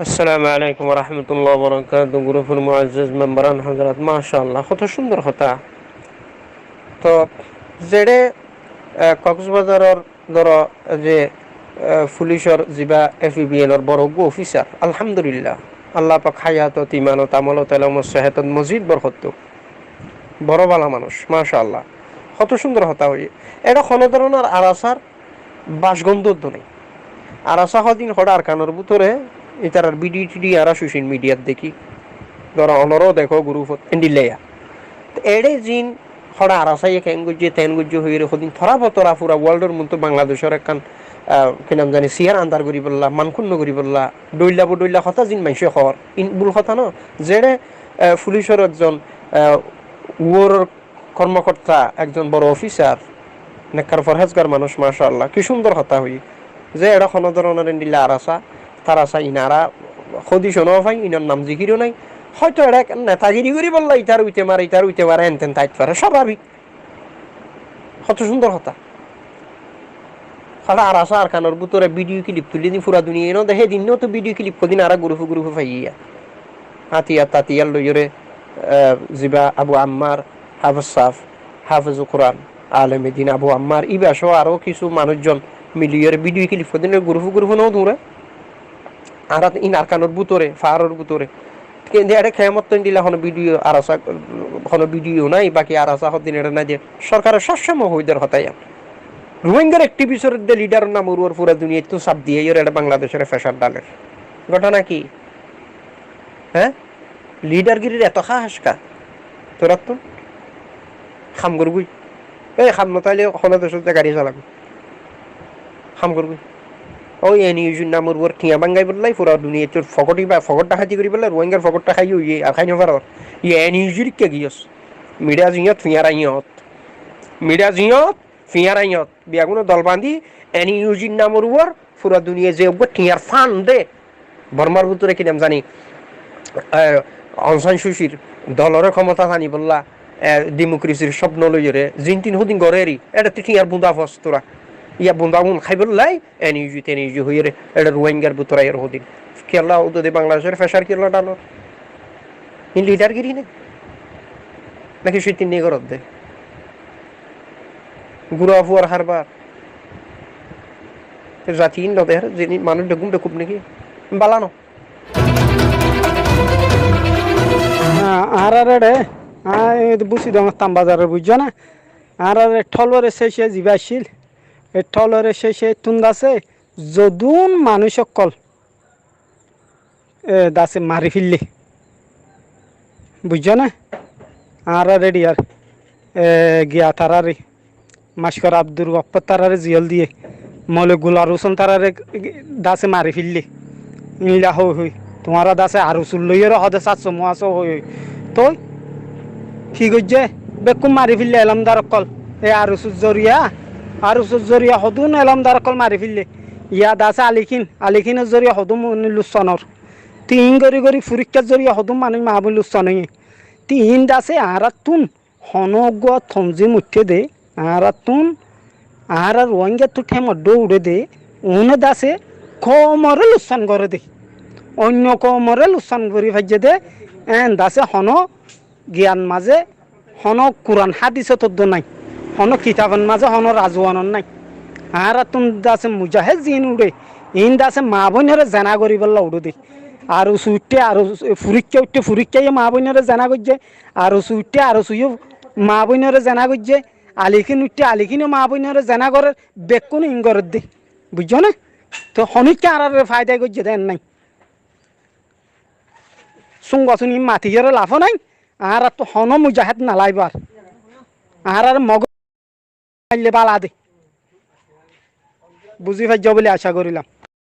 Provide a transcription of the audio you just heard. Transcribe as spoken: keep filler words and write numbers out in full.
Assalamu alaikum warahmatullahi wabarakatuhu. Gurufór muazziz membaran hazrat, mashallah, hoto cúndor hotá. Toh, zeçé, e, Koksbazaror dóro ze, e, fulicor ziba F I B N or boro uggwá ofisar, alhamdulillah, Allah pak hayatot, imanot, amolot, elomot, sehetot mozid borkot douk. Boro bála manúic, mashallah. Hoto cúndor hotá hoiyé. Eçé hono dóronor arasar bacgond uddú nái. Arasa hodin hoçé Arkanor bútore, itarar bidiyo tidiyo añára social midiyat dekí. Dóro, onoró dekó gurufot, endilla. Te eçé zin hoçé arasa iye keén goijjé, teén goijjé hoiyóre hodin tora botora fura worldor muúntu Bangladecor ekkán, ah, ki nam zani, siyar andar goríbolla, mankunno goríbolla, dhoilla bodhoilla hotá zin maincé hoór. In bul hotá no. Zeçé, ah, fulicor ekzon, ah, uoror kormokorta, ekzon boro ofisar, nekkar forhézgar manúic, mashallah, ki cúndor hotá hoiyé. Ze eçé hono dóronor endilla arasa, tarasa inara hódic no fai, inor nam zikir o nái. Hoito eçé netagiri goríbolla, itar uite mare, itar uite mare, enten tait fare, swababik. Hoto cúndor hotá. Hoçé arasa Arkanor bútore bidiyo kilip tulí din fura duniyai no de, hé din no to bidiyo kilip hodin añára gurufé gurufé faiyí. Hatiyar tatiyar loiyóre, eh, ziba Abu Ammar, Hafez Saf, Hafez Kuran, Aleme Din Abu Ammar, iba só aró kissú manúic zon miliyóre bidiyo kilip hodin gurufé gurufé no dure. Añára in Arkanor bútore, faáror bútore. Kintu eçé kemot to endilla hono bidiyo arasa, hono bidiyo nái, baki arasa hodin eçé nái de. Sorkare sob somoi hoi der hotá iyan. Ruáingar ektivistor de lidaror nam uore fura duniyaittú saf diye, iyóre eçé Bangladecóre feshar daler. Góthona ki? Hé? Lidargirir eto háhas ka? Torattún? Ham gorgói. Ei ham no táile hono decót zai gari salabi. Ham gorgói. Ói N U G r namor uore thiañ báñgaibolla fura duniyaittú fokot iba, fokot dahati goríbolla, Ruáingar fokot dahai óiye, ar hái no farór. Iye N U G r ikká giyós. Miçá ziyót, fiñára iyót. Miçá ziyót, fiñára iyót. Beggúne dol bañdí N U G r namor uore fura duniyai ze uggwá thiañr fán de, Bormar bútore ki nam zani, eh, Aung San Suu Kyi r dolore kómota zanibolla, eh, dimokrasir cópno loiyóre, zintin húdin goréri, eçé to thiañr bunda fos tura. Iya bunda un háibolla, N U G, N U G hoiyóre, eçé Ruáingar bútore aiyóre húdin. Kiyólla uddú de Bangladecóre feshar kiyólla dalor? In lidargiri nái? Náki cittinni goródde? Gura fuar harbar. Zati in no dehér, zini manúic beggún bekuf náki? Bála no. Añárar eçé, añí búzi dóngor Tam bazaror, buijjó né? Añárar e tholore céce ziba accíl, e tholore céce tún dase zodún manúic ókkol e, dase mari félli. Buijjó né? Añárar eçiyar, e, giya tarare, Mackor Abdur Goffor tarare ziyól diye, Mole Gular Husen tarare dase mari félli. Ílla hoi hoi. Tuáñra dase ARSU loiyóre hode sasó muasó hoi hoi. Toi ki goijjé? Bekkún mari félli elómdar ókkol. E ARSU r zoriya, ARSU r zoriya hodún elómdar ókkol mari félli. Yad asé Alikin, Alikinor zoriya hodún mani lussonor. Te iín gorí gorí furíkkar zoriya hodún manúic maa boin lusson óiye. Te iín dase añárattún honó uggúa tonzim uiththé dé, añárattún, añára Ruáingattú thémor dhó uçé dé, uúne dase koumoré lusson goré dé. Oinno koumoré lusson gorí faijjé dé, eén dase honó giyan mazé honó Kuran hádisot uddú nái, honó kitabor mazé honó razuwanot nái. Añárattún dase mujahéd ziín uçé, iín dase maa bóinoré zená goríbolla uçé dé. ARSU uiththé, ARSU, furíkka uiththé, furíkkaye maa bóinoré zená goijjé, ARSU uiththé, ARSUye maa bóinoré zená goijjé, Alikin uiththé, Alikine maa bóinoré zená gorér, bekkúne iín gorér dé. Buijjó né? Toi honókka añáráre faida goijjé dé eén nái. Súñga súñi matiyóre lafó nái, añáráttu honó mujahéd nalaibó ar. Añáráre Mogói maille bála de. Buzí faijjó bóli acá gorílam.